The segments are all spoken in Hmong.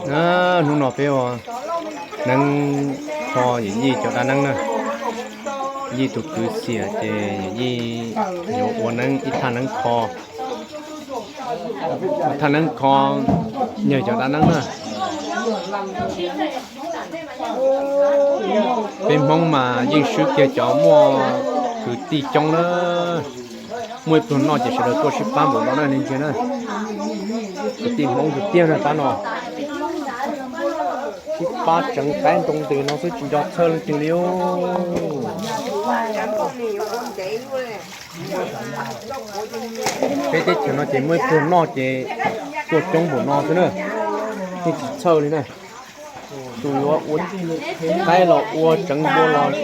Hnub no peb ua neeb kho yawm yij cov dab neeb na. Yij tus kwv xiam ces yawm yij yuav ua neeb ib thaj neeb kho, ib thaj neeb kho yawg cov dab neeb na. Peb Hmoob mas yeej swb kiag cov muaj kwv tij coob na. Muaj ib pluag noj ces sawv daws tuaj sib pab npaum no na ne ntsia na. Kwv tij Hmoob tiag tiag na tab no. Sib pab tseev qaib ntoo ntws no xwb tsis nco txhawj leej twg li. Peb teb chaws no ces muaj ib pluag noj ces tuaj coob npaum no xwb na. Yeej tsis txhawj li na. Tus yuav ua qaib los ua, tseev npua los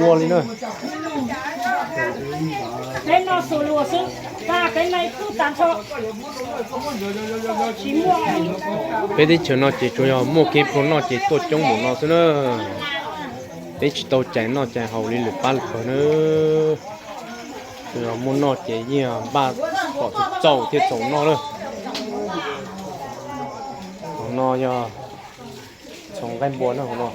ua li na. Peb teb chaws no ces tsuas yog muaj kev pluag noj ces tuaj coob npaum no xwb na. Peb tsis tau cais noj cais haus li lwm pab lwm pawg na. Tsuas yog muaj noj ces yeej npaj kom txaus thiaj txaus noj na. Hauv no yog txhoov nqaij npua na hauv no.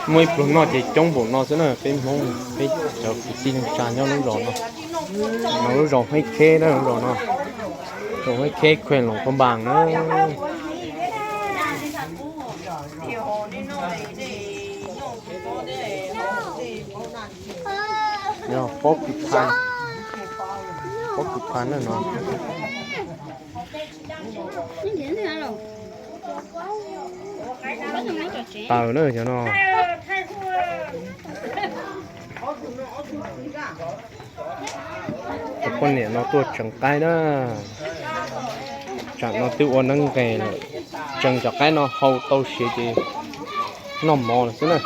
Muaj ib pluag noj ces coob npaum no xwb na. Peb Hmoob, peb cov kwv tij neej tsa nyob lub zos no, no lub zos Hmoob Kheb na, lub zos no, zos Hmoob Kheb, khuem Loos Paj Npas na. Yog pob kws pha, pob kws pha na no. Taws na cov no. Cov poj niam no tuaj tseev qaib na. Tsam no twb ua neeb nqes lawm, tseev cov qaib no hau tau siav ces noj mov lawm xwb na.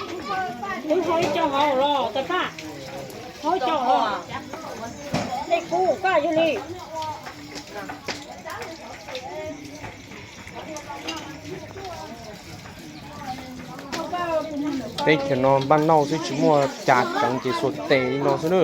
Teb chaws no npaj nauj xwb tsis muaj cas tseev ces xuas tes li no xwb na.